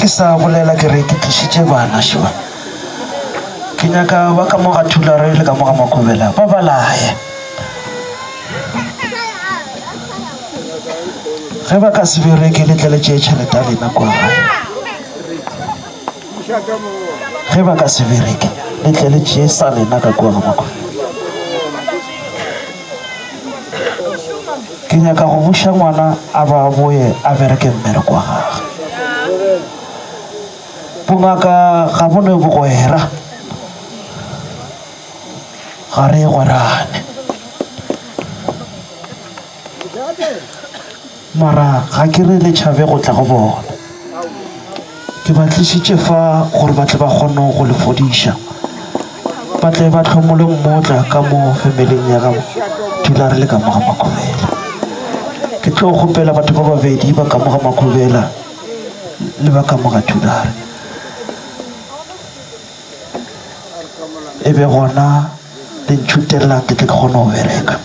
ke sa bolela ke re ke tlišitše bana šiba ke nyaka ba ka mo ga Thulare le ka mo ga Makhubela ba balaye ge ba ka se bereke le tle le tšee tšhelete ya lena kwa gae ge ba ka se bereke le tle le tšee sa lena ka kua ga Makhubela ke nyaka go buša ngwana a ba boye a bereke mmereko wa gage bongaka ga bo ne bogwera ga re gwerane mara ga ke re le tšhabe go tla go bona ke ba tlišitše fa gore ba tle ba kgone go le fodiša ba tle ba tlhomole mmotla ka mo femeleng ya ga dula re le ka mo ga Makhubela ke tlo kgopela batho ba babedi ba ka mo ga Makhubela le ba ka mo ga Thulare e be gona le ntšhutelela ke tle ke kgone go bereka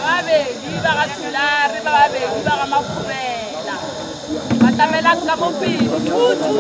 Babedi ba ga Thulare, ba babedi ba ga Makhubela. Batamelang ka mo pele, thutu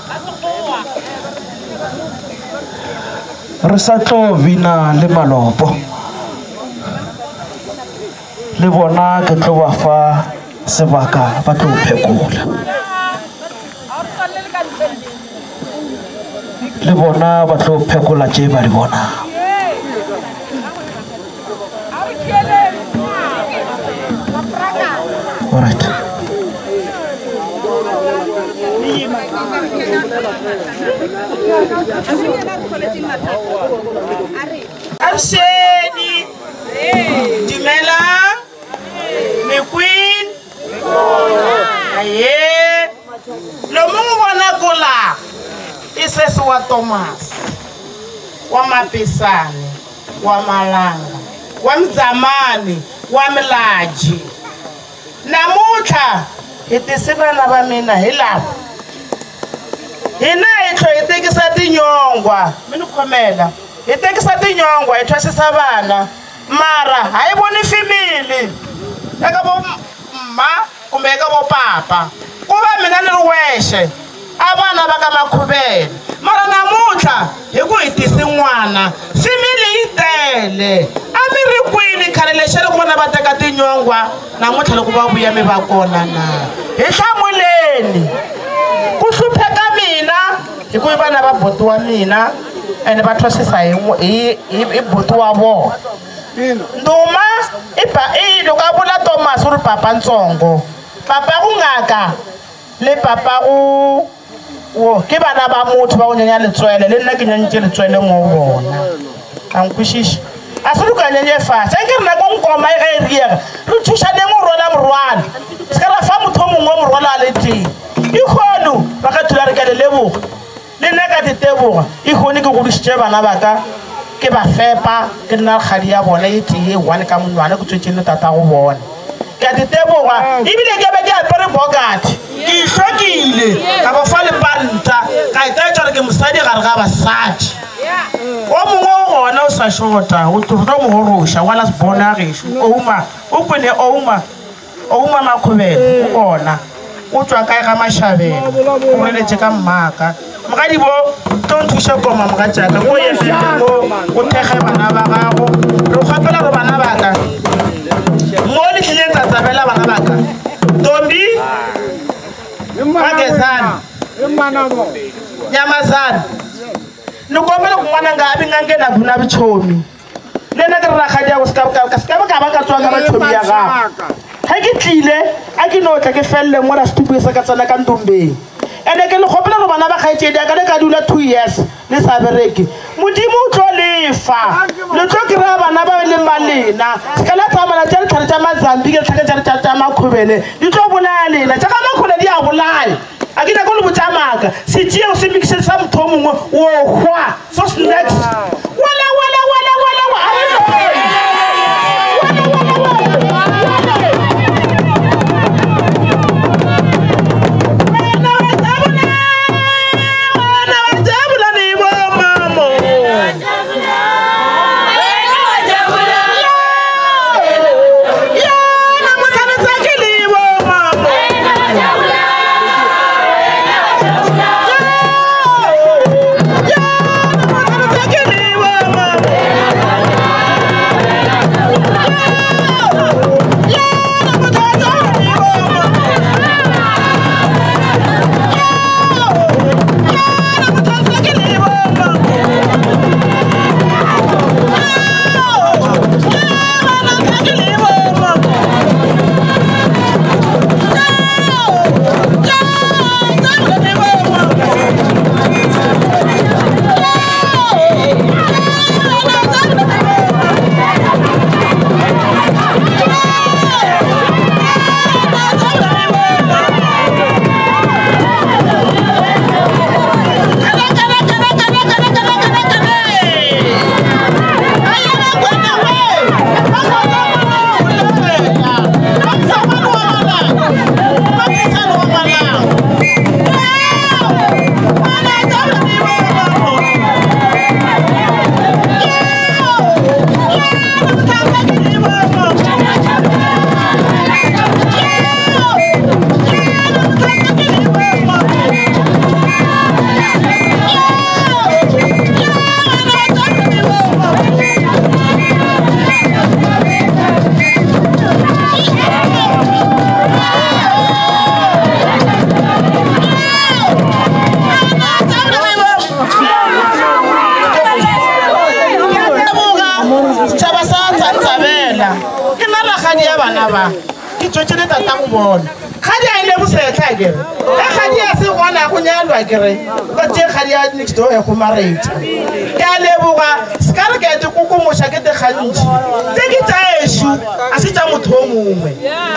ka sekgowa. Re sa tlo bina le malopo le bona ke tlo ba fa sebaka ba tlo phekola le bona ba tlo phekola tše ba di bonang. Alright. Avuxeni. Dumelang. Mekwin. Aye. Lo mongwe bona kola e sese wa Thomas wa Mapesane wa Malanga wa Mdzamane wa Mlaji. Namuntlha hi tise vana va mina hi lava hina hi tlho hi tekisa tinyongwa mi ni khomela hi tekisa tinyongwa hi thwasisa vana mara ha yi voni femili eka vo mma kumbe eka vo papa ku va mina ni ri wexe a vana va ka Makhuvele mara namuntlha hi ku hi tisi n'wana femili yi tele a mi ri kwini khale lexa loko vana va teka tinyongwa namuntlha loko va vuya mi va kona na hi hlamuleni ku hlupheka mina hi ku vana va buti wa mina ene va thwasisa hi hi hi buti wa vona nduma i ba i loko a vula Thomas u ri papa ntsongo papa ku ngaka le papa go wo ke bana ba motho ba go nyanya letswele le nna ke nyanyitše letswele mo bona a nkwešiše a se loka nyenye fase ke re nako nkoma e ge e riega re thušaneng go rwala morwalo se ka ra fa motho o mongwe morwalo a le tee ikgono ba ka thula re ka le leboga le nna ka diteboga ikgone ke godišitše bana ba ka ke ba fepa ke nna kgadi ya bona e tee one ka monwana ke tswetše le tata go bona ke a diteboga ebile ke be ke apere bokati ke ihlwekile ka ba fa lepanta ka itaetša gore ke mosadi gare ga basadi o mongwe o gona o sa shota o tlo mo goroša wa la sebona gešo ouma o kwene ouma Ouma Makhubele o gona o tšwa kae ga Mashabela o reletše ka mmaka mogadi bo tlo nthuše koma mogatšaka ko yemele mo o thekge bana ba gago re kgopela gore bana baka mo le tlileng tsa tsabela bana baka Tombi Magezane Nyamazane ni kombela ku n'wana nga vi nga nghena na vuchomi le nna ke re rakgadi ya go se ka ba ka ba ka tswa ka batšhomi ya gago ge ke tlile a ke no tla ke felele mo ra setupu sa ka tsena ka ntombeng ene ke le kgopela gore bana ba kgaetšedi ka le ka dula 2 years le sa bereke modimo o tlo lefa le tlo kry-a bana ba leng ba lena se ka la tsamaya tša ditlhare tša Mazambike ditlhare tša Makhobele di tlo bolaya lena tša ka Makhobele di a bolaya a ke nyako le botša maaka se tšeo se mixe sa motho o mongwe o hwa so snacks wala wala wala wala wa a re wala wala wala. Wena wa jabula, wena wa jabula ni bo mamo. Ya, namuntlha ni tsakile bo mamo. bana ba ke tswetse le tata go bona kgadi a ile bosetlha kere ge kgadi a se gona go nyalwa kere ka tše kgadi ya next door ya gomaretša ke a leboga se ka re ke a dikokomoša ke dikgantši tse ke tša ešo a se tša motho o mongwe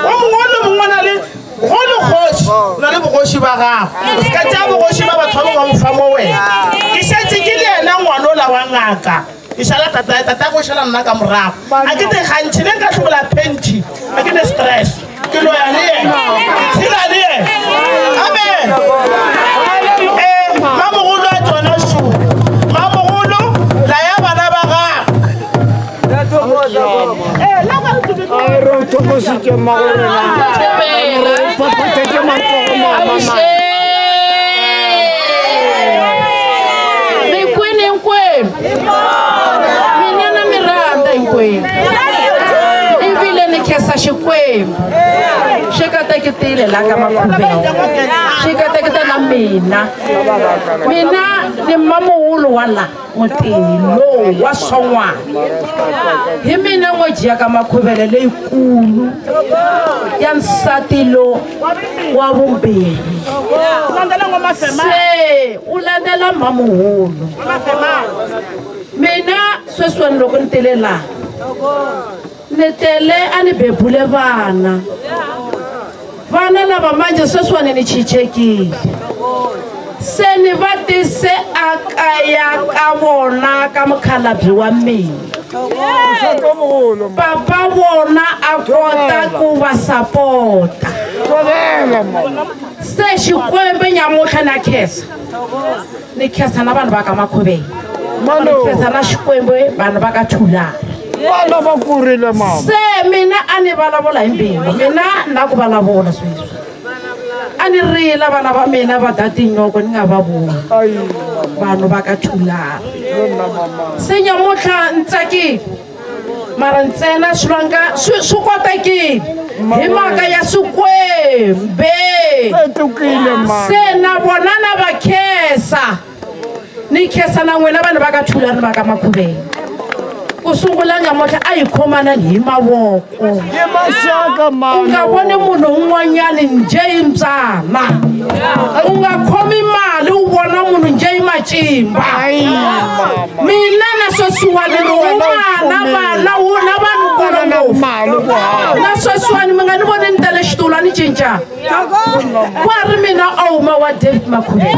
o mongwe o le mongwe o na le go le kgoši o na le bogoši ba gago o se ka tšea bogoši ba batho ba bangwe ba mofa mo wena ke šetše ke le yena ngwanola wa ngaka ke šala tata tata go šala nna ka morago a ke te gantši ne nka hlobola phentšhi a ke ne stress ke loya le yena ke tshela le yena amen mamogolo a tsona šo mamogolo la ya bana ba gagwe re o thokozitše mmagorena re o phaphathetše matsogo mama. Mikwini hinkwenu mina na mi rhandza hinkwenu ivile ni khensa Xikwembu xi kateketile la ka Makhuvele xi katekete na mina mina ni mamuhulu wa la mutini lowu wa swon'wana hi mina n'weji ya ka Makhuvele leyikulu ya nsati lo wa vumbirhi se u landzela mamuhulu mina sweswiwani loko ni tele laha ni tele a ni bebule vana vana lava manje sweswiwani ni chichekile se ni va tise a kaya ka vona ka mukhalabye wa mina papa vona a kota ku va sapota se Xikwembu nyamutlha na khensa ni khensa na vanhu va ka Makhuvele ni khensa na Xikwembu vanhu va ka Thulani vana va kurile mama se mina a ni vulavula hi mbilu mina na ku vulavula sweswi a ni rila vana va mina va da tinyoko ni nga va voni vanhu va ka Thulani se nyamutlha ni tsakile mara ntsena swilanga swi kotekile hi mhaka ya Swikwembe se na vona na va khensa ni khensa na n'wina vanhu va ka Thulani va ka Makhuvele ku sungula nyamutlha a hi khomanani hi mavoko u nga voni munhu un'wanyani njhe yi mbyana u nga khomi mali u vona munhu njhe yi macimba mina na sweswiwani ni wun'wana vana wu na vanhu kulu ngopfu na sweswiwani mi nga ni voni ni tele xitulu a ni cinca kwa ri mina Ouma wa David Makhuvele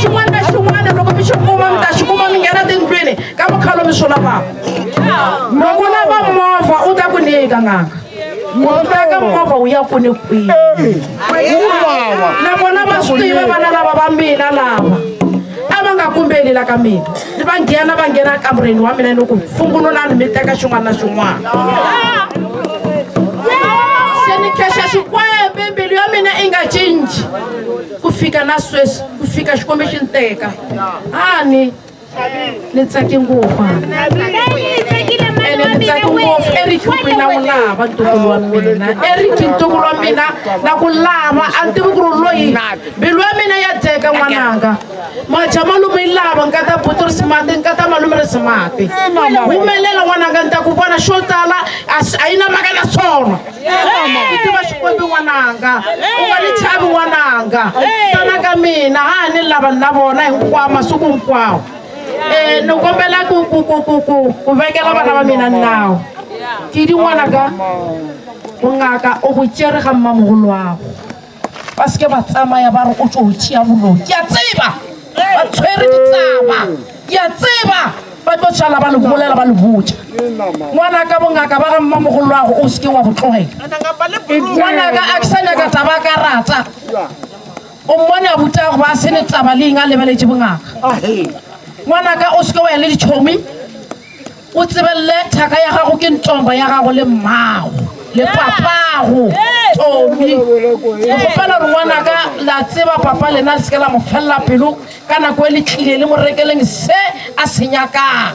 xin'wana na xin'wana loko mi xi kuma mi ta xi kuma mi nghena tindlwini ka mukhalo mi swo lavaka loko u lava movha u ta ku nyika n'anga u teka movha wu ya kwini kwihi na vona va swi tiva vana lava va mina lava a va nga kumbeli la ka mina ni va nghena va nghena kamureni wa mina ni ku fungunulani mi teka xin'wana na xin'wana se ni khexa Xikwembu mbilu ya mina i nga cinci ku fika na sweswi ku fika Xikwembu xi ni teka hani ni tsake ngopfu ene ni tsake ngopfu Eric ku na wu lava ntukulu wa mina Eric ntukulu wa mina na ku lava a ni tivi ku ri loyi mbilu ya mina ya dyeka n'wananga maja malume yi lava nkata buti risimati nkata malume risimati humelela n'wananga ni ta ku vona xo tala a yi na mhaka na swona u tiva Xikwembu n'wananga u nga ni chavi n'wananga tana ka mina ha ni lava na vona hinkwawo masiku hinkwawo ni kombela ku ku ku ku ku ku vekela vana va mina nawu ke di ngwanaka bongaka o go tšere ga mmamogolo wago ba seke ba tsamaya ba re o tso o tšea boloi ke a tseba ba tshwere ditaba ke a tseba ba tlo tšala ba le bolela ba le botša ngwanaka bongaka ba ga mmamogolo wago o seke wa bo tlogela ngwanaka a ke sa nyaka taba ka rata o mmone a butago ba se ne taba le eng a lebeletše bongaka ngwanaka o seke wa ya le ditšhomi o tsebelele thaka ya gago ke ntomba ya gago le mmago le papago tomi ke kgopela gore ngwanaka la tseba papa lena le seke la mo felela pelo ka nako e le tlile le mo rekeleng se a se nyakang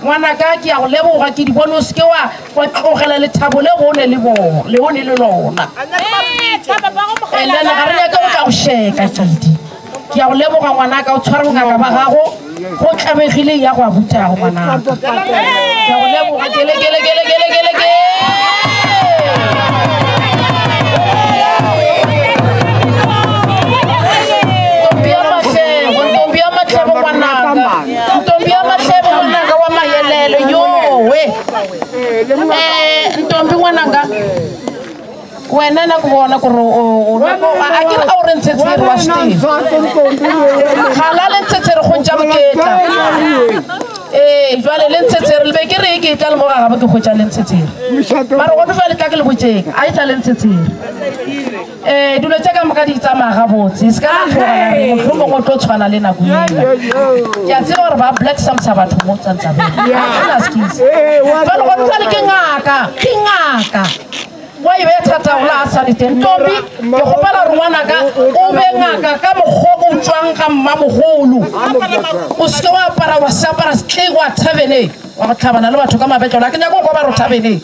ngwanaka ke ya go leboga ke di bone o seke wa tlogela lethabo le bone le le bone le lona and then ga re nyake go tla go sheka tšadi Ke a go leboga ngwanaka, o tshware bongaka ba gago go tlabegile ya go a butago ngwanaka. Ke a go leboga kele kele kele kele kele kele. Ntombi ya Mahlebo, ntombi ya Mahlebo ngwanaka. Ntombi ya Mahlebo ngwanaka wa Mayelele yowe. Eh ntombi ngwanaka. Wena na ku vona ku ri a ke re a wu ri ntshetseri wa swi tiva. Gala le ntshetseri go ntša boketla. Ee, jwale le ntshetseri le be ke re ke tla le mo ga gabo ke hwetša le ntshetseri. Mara gona jwale tla ke le botšeng, a e tla le ntshetseri. Ee, dilo tše ka moka di tsamaya gabotse, se ka la tloga la re mohlomongwe o tlo tshwana le nako ela. Ke a tseba gore ba black samsa batho mo tsantsabeng. Ga gona skills. Jwale gona jwale ke ngaka, ke ngaka. Wa e be thata go la a sa le teng. Ntombi, ke kgopela gore ngwanaka o be ngaka ka mokgwa o tšwang ga mmamogolo. O seke wa apara wa se apara setlei wa thabeneng wa go tlhabana le batho ka mabetlelo. A ke nyake go kwa ba re thabeneng.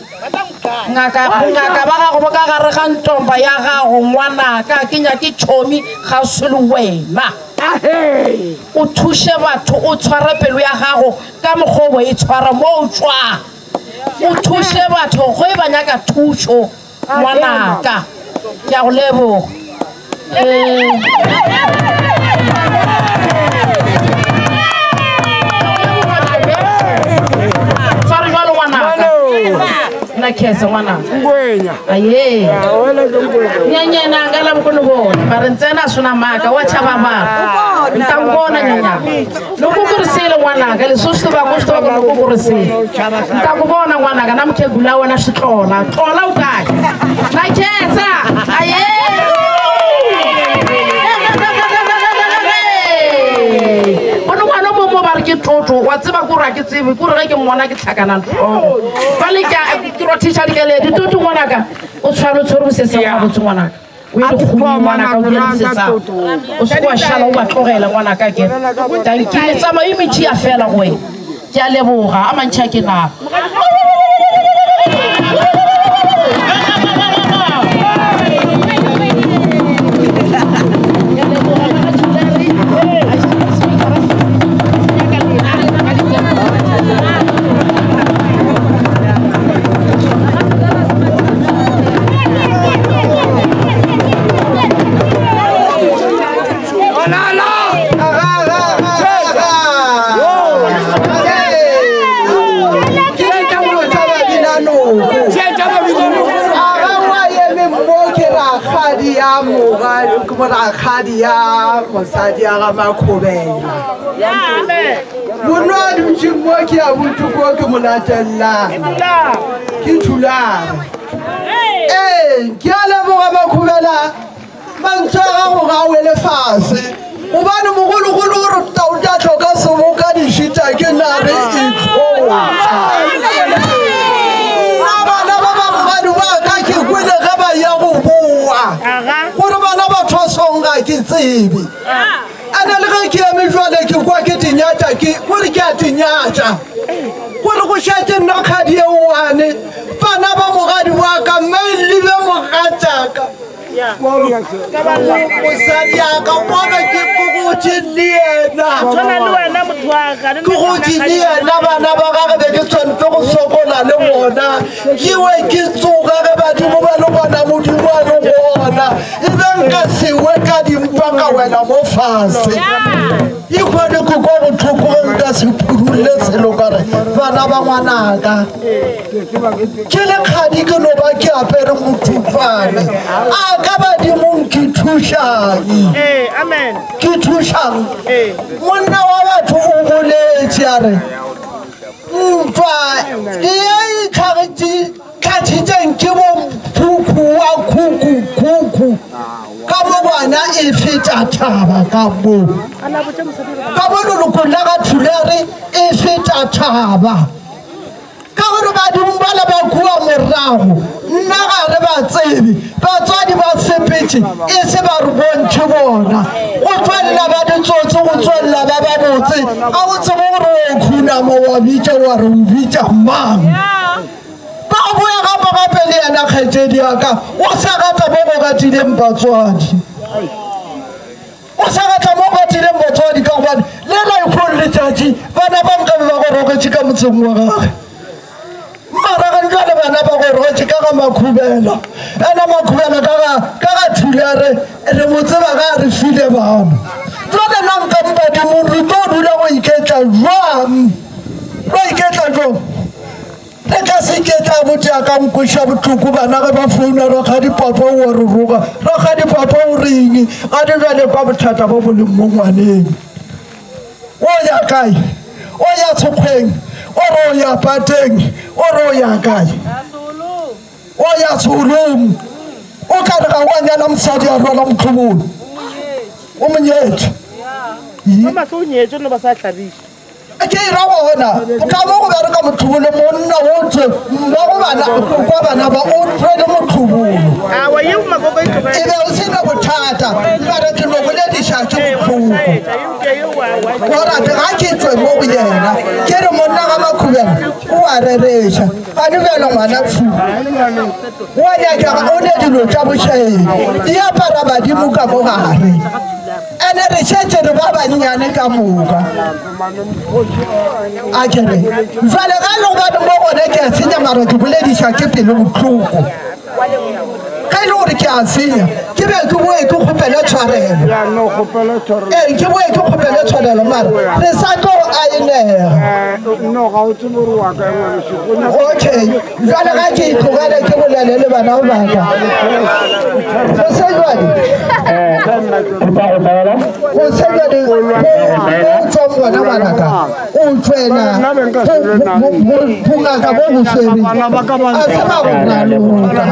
Ngaka, bongaka ba gago bo ka gare ga ntomba ya gago ngwanaka, ke nyake tšhomi ga se le wena. O thuše batho, o tshware pelo ya gago ka mokgwa o bo e tshwara mo o tšwang. O thuše batho go e ba nyaka thušo ngwanaka. Ke a go leboga. Tshware jwalo ngwanaka. Nna khese ngwanaka. Aye. Nyenyena nga lava ku ni vona. Mara ntsena a swi na mhaka wa chava vanhu. Ni ta n'wi vona nyenyana. Loko u kurisile ngwanaka, leswi u swi tivaka u swi tiva ku loko u kurisile. Ni ta ku vona ngwanaka na mukhegula wa wena swi tlola. Tlola u kahle. Na khensa. Aye. Go ne ngwana o mongwe mo ba re ke toto, wa tseba ko re a ke tsebe, ko re ge ke mmona ke tlhakana tlhogo. Jwale ke a ke rothiša dikeledi. Toto ngwanaka, o tshware o tshwere boseseng gabotse ngwanaka. O ye dikgomong ngwanaka, o dule bosesang. O se ke wa šala o ba tlogela ngwanaka ke. Tanki metsamao e mentši ya fela go wena. Ke a leboga, a mantši a ke nago. Rakgadi ya mosadi ya ga Makhobela. Monna a dutše mo ke a botoko ke mo latellang. Ke Thulare. Ee, ke a leboga Makhobela, mantswe a gago ga a wele fase. Gobane mogologolo o re tau tša hloka seboka di šita ke nare e tlotša. Nna bana ba bagogadi ba ka ke kwele ge ba ya go boa gore bana ba thosong ga ke tsebe. Ene le ge ke eme jwale ke kwa ke tinyatša ke gore ke a tinyatša gore go šetše nna kgadi e one bana ba mogadi wa ka mme le be mogatšaka. Mosadi ya ka bona ke gotše le yena. Ke gotše le yena bana ba gage be ke tshwanetse go sokola le bona. Ke we ke tsoga ge badimo ba le gona Modimo a le gona. E be nka se we ka dimpa ka wela mo fase. E kgone ke kwa bohloko ge nka se phurulle selo ka re bana ba ngwanaka. Ke le kgadi ke no ba ke apere mothupane. A ka badimong ke thušang? Ke thušang? Monna wa batho o boletše a re ntwa ke ye e tlhagisitšeng ke bokhukhu wa khukhu khukhu ka mo ngwana e feta thaba ka mo. Ka mo lelokong la ga Thulare e feta thaba. Ka gore badimo ba le ba kua morago, nna ga re ba tsebe, batswadi ba sepetše e se ba re bontšhe bona. Go tswelela ba ditsotsi, go tswelela ba ba botse, ga o tsebe gore o khunama wa bitša wa re o bitša mang. Ba boya gape gape le yena kgaetšedi ya ka, o sa gata mo go gatileng batswadi. O sa gata mo go ratile motswadi ka gobane le laekgong letšatši bana ba nkabe ba gorogetše ka motseng wa gage. Mara ge jwale bana ba gorogetše ka ga Makhubela, ena Makhubela ka ga ka ga Thulare re mo tseba ga a re file bana. Jwale nna nka Badimo re tlo dula go iketla jwang? Ro iketla jwang? Re ka se iketla abuti a ka nkweša bohloko bana ge ba founa rakgadi papa o a re roga, rakgadi papa o reng? Ga di jwale kwa bothata bo bo leng mo ngwaneng. O ya kae? O ya tshokgweng, o re o ya pateng, o re o ya kae? O ya tsholong. O ka re ga wa nyala mosadi a rwala motlhobolo. O mo nyetše. Thomas o nyetše no ba sa hlabiša. Ke ira gona ka mo go bereka motlhobolo monna o tswe mmago bana kwa bana ba o tswele motlhobolo. Awa ye makoko e tlogele. E be o sena bothata mara ke no bolediša ke bohloko. Gorate ga ke tswe mo go yena ke re monna ga Makhubela o a rereša ga di bjalo ngwana fu wa nyakega o ne dilo tša bošaedi di apara badimo ka mo gare. Ene re šetše re ba bannyane ka moka. A ke re jwale ga e le gobane mo gone ke a senya mara ke bolediša ke pelo bohloko. Ge e le gore ke a senya ke be ke boe ke kgopele tshwarelo. Ee ke boe ke kgopele tshwarelo mara re sa tlo aenega. Okay jwale ga ke itlogele ke bolele le bana ba ka. Go se jwale go se jwale o tswang gona ngwanaka o tswela bongaka bo bo swere a se ba go raloka.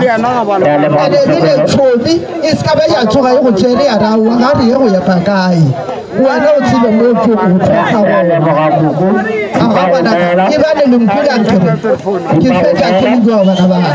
Ene ebile tšhomi e se ka ba ya tsoga e go tsere ya raowa ga re ye go epa kae wena o tsebe mo tlo go tloga gona. Aga ngwanaka e bane le mpula nkere ke fetša ke le jwa bana ba ka.